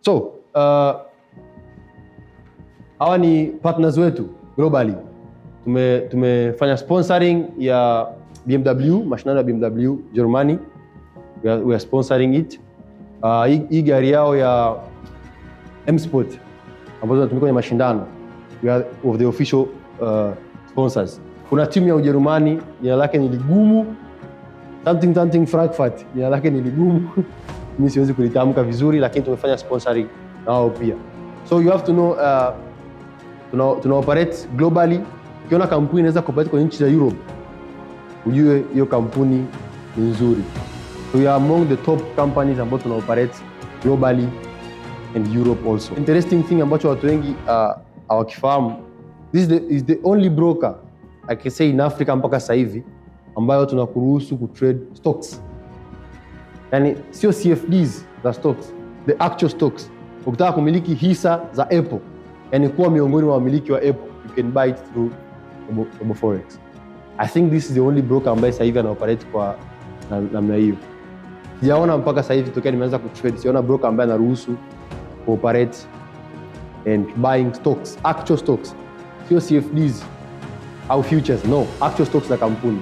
So hawa ni partners wetu globally. Tumefanya sponsoring ya BMW, mashindano ya BMW Germany. We are sponsoring it. Hii gari yao ya M Sport ambazo zinatumika kwenye mashindano, we are of the official sponsors. Kuna timu ya Ujerumani, jina lake ni ligumu, something something Frankfurt, jina lake ni ligumu, mimi siwezi kulitamka vizuri, lakini tumefanya sponsoring na wao pia. So you have to know, tuna operate globally. Ukiona kampuni inaweza kuoperate kwenye nchi za Europe, ujue hiyo kampuni ni nzuri. So we are among the top companies ambao tuna operate globally and Europe also. Interesting thing ambacho watu wengi hawakifahamu, this is the only broker I can say in Africa mpaka sasa hivi ambayo tunakuruhusu kutrade stocks, yani sio CFDs za stocks, the actual stocks. Ukitaka kumiliki hisa za Apple, yani kuwa miongoni mwa wamiliki wa Apple, you can buy it through Global Forex. I think this is the only broker ambaye sasa hivi ana operate kwa namna hiyo. Sijaona mpaka sasa hivi tokea nimeanza kutrade, sijaona broker ambaye anaruhusu kuoperate and buying stocks, actual stocks, sio CFDs au futures, no, actual stocks za kampuni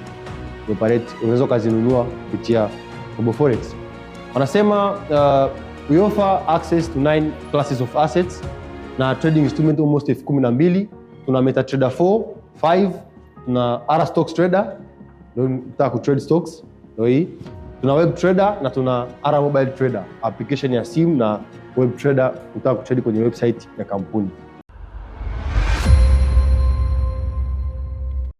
operate, unaweza ukazinunua kupitia Global Forex. Wanasema we offer access to nine classes of assets na trading instrument almost 12,000. Tuna MetaTrader 4, 5, tuna R Stocks Trader, ndio unataka kutrade stocks, ndio hii. Tuna web trader na tuna R Mobile Trader, application ya simu na web trader, unataka kutrade kwenye website ya kampuni.